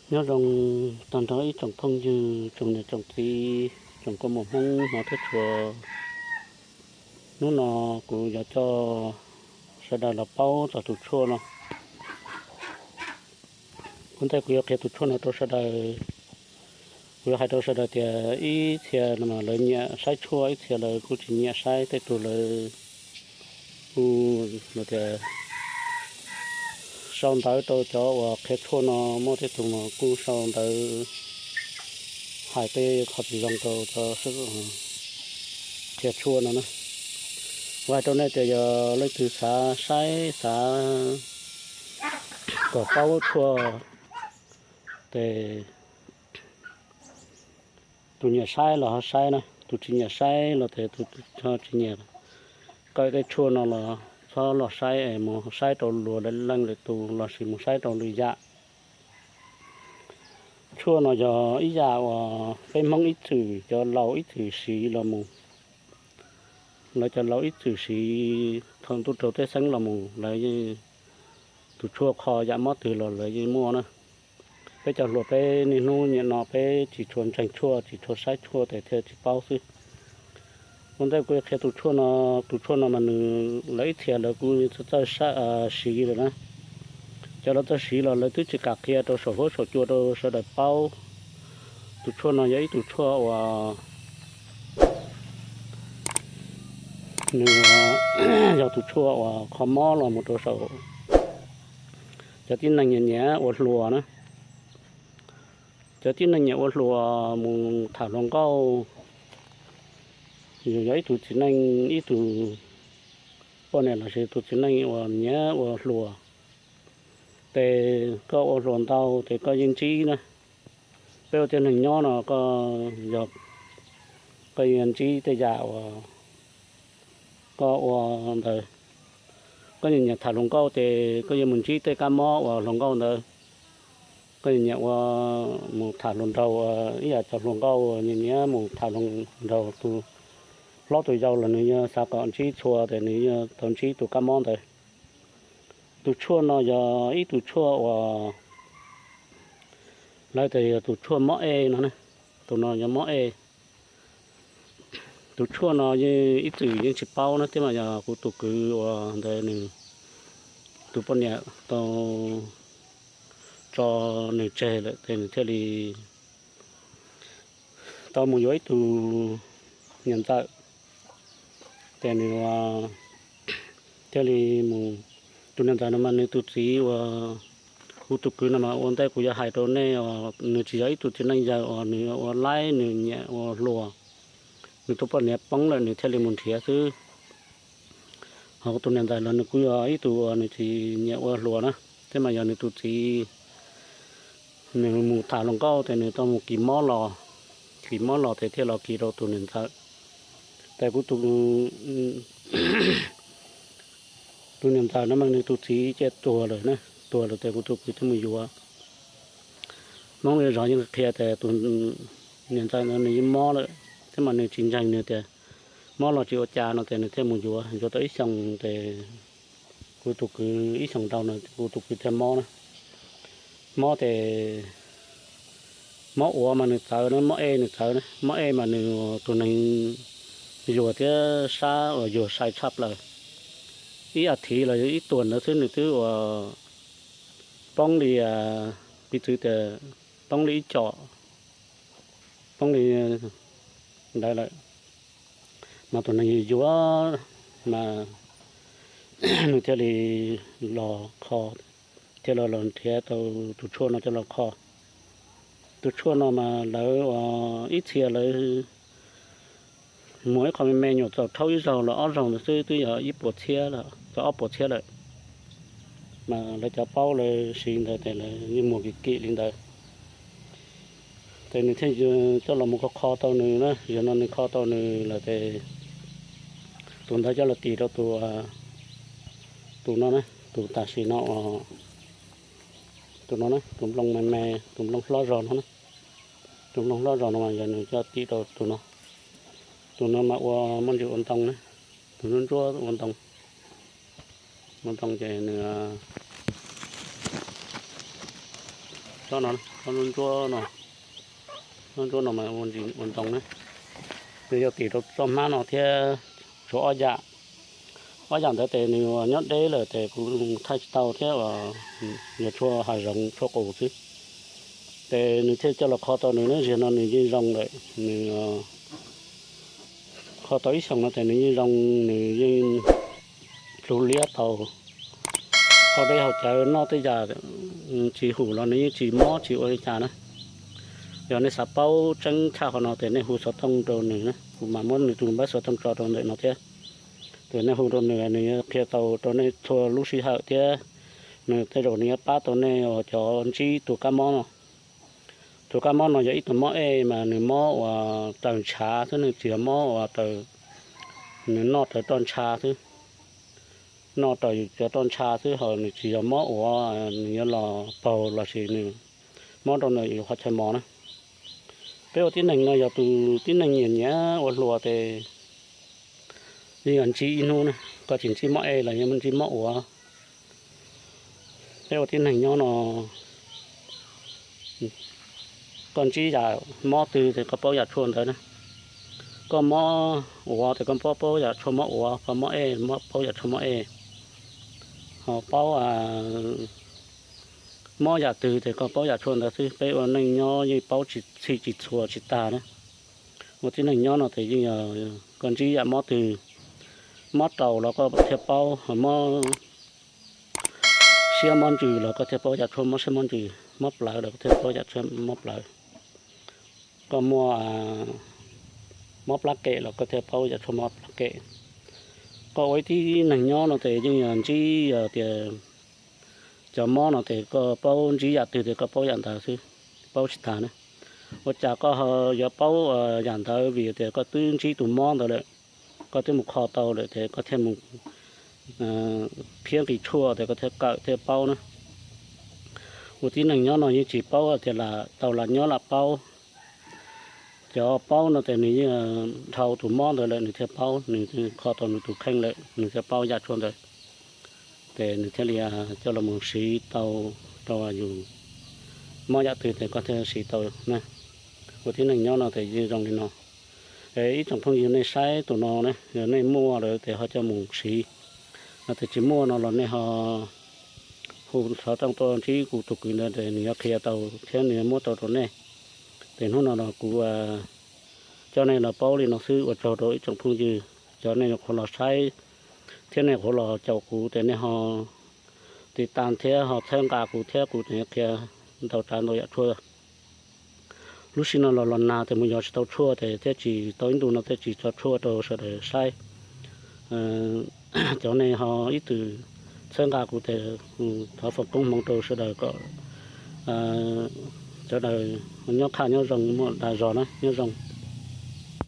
Nyob zoo tag nrho ib tsoom phooj ywg, tsoom niam tsoom txiv, tsoom kua muam Hmoob hmov thiab tshua. Hnub no kuv yuav coj sawv daws los paub txog tus tshuaj no. Ua ntej kuv yuav qhia tus tshuaj no rau sawv daws, kuv yuav hais rau sawv daws tias ib txhia no lawv nyiam saib tshuaj, ib txhia lawv kuj tsis nyiam saib. Tej tug lawv kuj tias sau ntawv rau cov uas qhia tshuaj no, muaj tej tug mas kuj sau ntawv hais tej qhov tsis zoo rau cov qhia tshuaj no na. Kuv hais rau nej tias yog leej twg xav saib, xav kom paub tshuaj, ces tus nyiam saib los ho saib na, tus tsis nyiam saib los ces tus ho tsis nyiam kawm tej tshuaj no los txhob los saib, es mus saib rau luag lwm leej lwm tus lossis mus saib rau lwm yam. Tshuaj no yog ib yam uas peb Hmoob ib txwm cov laus ib txwm siv los mus. Lawv cov laus ib txwm siv thaum ntuj raug tej xeeb los mus, lawv tus tshuaj kho yam mob twg los lawv yeej muaj na. Peb cov hluas peb niaj hnub nyiam no peb tsis tshua ntseeg tshuaj, tsis tshua saib tshuaj ces thiaj tsis paub xwb. Ua ntej kuv qhia tus tshuaj no, tus tshuaj no mas nws lawv ib txhia lawv kuj txawj siv lawm na. Cov lawv txawj siv los lawv twb tsis kam qhia rau saum huab saum cua rau sawv daws paub. Tus tshuaj no yog ib tus tshuaj uas nws yog tus tshuaj uas kho mob los mus rau saum cov tib neeg nyiam nyiam ua hluas na. Cov tib neeg nyiam ua hluas mus tham hluas nkauj, yus yog ib tug txiv neej, ib tug poj niam lossis tus txiv neej uas nyiam ua hluas, ces koj ua hluas ntau ces koj yeej ntsib na. Peb ua tib neeg nyob no koj, koj yeej ntsib tej yam uas koj ua ntawd. Koj nyiam nyiam tham hluas nkauj ces koj yuav mus ntsib tej kab mob uas hluas nkauj ntawd. Koj nyiam nyiam ua mus tham hluas nraug, ib yam cov hluas nkauj nyiam nyiam mus tham hluas nraug, tus hlob tus yau los nws yuav xav kom ntsib txhua ces nws yuav tau ntsib tus kab mob ntawd. Tus tshuaj no yog ib tus tshuaj uas lawv tias yog tus tshuaj mob ej no, tus no yog mob ej. Tus tshuaj no ib txwm yeej tsis paub na, thiab mas yog kuv tus kwv uas ntawd nws tus poj niam tau tso nws tseg lawm ces nws thiaj li tau mus yuav ib tug niam ntxawm. Ces nws thiaj li mus, tus niam ntxawm no mas nws tus txiv uas, kuv tus kwv no mas ua ntej kuv yuav hais rau nej, nws tsis yog ib tug txiv neej yawg uas nws ua laib, nws nyiam ua hluas. Nws tus poj niam poob lawm nws thiaj li mus nrhiav xwb. Ho tus niam ntxawm los nws kuj yog ib tug uas nws tsis nyiam ua hluas na, thiab mas yog nws tus txiv nws mus tham hluas nkauj ces nws tau mus kis mob los, kis mob los ces thiaj los kis rau tus niam ntxawm. Ces kuv tus niam ntxawm no mas nws tus txiv ces tuag lawm na, tuag lawm ces kuv tus kwv thiaj mus yuav. Hmoob zov yeej qhia tias tus niam ntxawm no nws yeej mob lawm, thiab mas nws tsis ntseeg, nws tias mob los tsis ua cas no ces nws thiaj mus yuav, yuav tau ib xyoos ces kuv tus kwv ib xyoos dhau no kuv tus kwv thiaj mob na. Mob ces mob ua mas nws txawv na, mob ej nws txawv na, mob ej mas nws tus neeg yuag thiab sab uas yuag sai tshaj plaws. Ib as thiv los yog ib tuas ntawd xwb nws twb uas poob li, piv txwv tias poob li ib com, poob li ntawd lawm. Mas tus neeg yuag mas nws thiaj li los kho, thiaj los los nrhiav tau tus tshuaj no coj los kho. Tus tshuaj no mas lawv ib txhia lawv muag ib qho me me nyuam txaus rhaub ib zaug los ob zaug ntawd xwb twb yog ib puas txhiab, txog ob puas txhiab lawm. Mas lawv cov paub lawv siv ntawd ces lawv yeej muag kim kim li ntawd. Ces nws thiaj coj los mus kho kho tau nws na, zaum no nws kho tau nws lawm ces tus ntawd coj los tis rau tus, tus no na, tus tam sim no, tus no na, tus nplooj me me, tus nplooj hlob zog no na. Tus nplooj hlob zog no mas yog nws coj tis rau tus no. Tus no mas ua muaj ntsis ua ntoo na, tus ntsuab ntsuab ua ntoo, ua ntoo ces nws Tsob no, tsob ntsuab no, tsob ntsuab no mas ua ntsis ua ntoo na. Nws yog tim rau tsob hmab no thiab, tshuav ob yam. Ob yam ntawd ces nws nyob deb lawm ces kuv thaij tsis tau thiab, yuav tshuaj hav zoov tshuaj qus xwb. Ces nws thiaj coj los kho tau nws na, ziag no nws yeej zoo lawm, nws kho tau ib xyoos no ces nws yeej zoo, nws yeej plhus liab tau. Haus dej haus cawv noj tej yam tsis hum los nws yeej tsis mob tsis ua li cas na. Yog nej xav paub tseeb tshaj qhov no ces nej hu xov tooj rau nws na, kuv mam muab nws tus npawb xov tooj tso rau ntawm no thiab. Ces nej hu rau nws, nws yuav qhia tau rau nej txhua lub sij hawm thiab nws tej zaum nws yuav pab tau nej cov ntsib tus kab mob no. Tus kab mob no yog ib tug mob ej mas nws mob uas raws ntshav xwb, nws tsis yog mob uas raws, nws noj raws roj ntsha xwb. Noj raws yus cov roj ntsha xwb, ho nws tsis yog mob uas nws yuav los paug lossis nws mob rau ntawm yus qhov chaw mos na. Peb ua tib neeg no yog tus tib neeg nyiam nyiam ua hluas ces yeej yog ntsib ib hnub na, koj tsis ntsib mob ej los yeej ntsib mob uav. Peb ua tib neeg nyob no, koj ntsib yam mob twg ces koj paub yam tshuaj ntawd na. Koj mob uav ces koj paub, paub yam tshuaj mob uav, koj mob ej paub yam tshuaj mob ej. Ho paub mob yam twg ces koj paub yam tshuaj ntawd xwb. Peb ua neej nyob yeej paub tsis txhij tsis txhua tsis tag na. Ua tib neeg nyob no ces yeej yog koj ntsib yam mob twg, mob raus los koj thiaj paub, ho mob siab mob ntsws los koj thiaj paub yam tshuaj mob siab mob ntsws, mob plawv los koj thiaj paub yam tshuaj mob plawv. Koj muaj mob plab kem los koj thiaj paub yam tshuaj mob plab kem. Koj ua ib tib neeg nyob no ces yeej yog ntsib yog tias cov mob no ces koj paub ntsib yam twg ces koj paub yam ntawd xwb, paub tsis tag na. Ua cas koj ho yuav paub yam ntawd? Vim tias koj twb ntsib tus mob ntawd lawm, koj twb mus kho tau lawm ces koj thiaj mus phiab nqis tshuaj ces koj thiaj kawm thiaj paub na. Ua tib neeg nyob no yeej tsis paub tias lam tau lam nyob lam paub. Cov paub no ces nws yeej dhau tus mob ntawd lawm nws thiaj paub, nws kho tau nws tus kheej lawm nws thiaj paub yam tshuaj ntawd. Ces nws thiaj li coj los mus siv tau rau yus mob yam twg ces koj thiaj siv tau na. Ua tib neeg nyob no ces yeej zoo li no. Es ib tsoom phooj ywg nej saib tus no ne, yog nej muaj lawm ces ho coj mus siv, no ces tsis muaj no los nej ho hu xov tooj tuaj ntsib kuv tus kwv ntawd es nws yuav qhia tau thiab nws yuav muab tau rau nej. Ces hnub no los kuv coj nej los paub li no xwb, ua tsaug rau ib tsoom phooj ywg cov nej nyuam qhuav los saib thiab nej nyuam qhuav los caum kuv ces nej ho tiv tas thiab ho txhawb nqa kuv thiab kuv tseem yuav qhia ntau tsav ntau yam tshuaj. Lub sij no los los nag ces mus yos tsis tau tshuaj ces thiaj tsis tau ib ntu no thiaj tsis tso tshuaj rau sawv daws saib. Cov nej ho ib txwm txhawb nqa kuv ces thov foom koob hmoov rau sawv daws kom sawv daws nyob qhaj nyob zoo, muaj dag zog na, nyob zoo.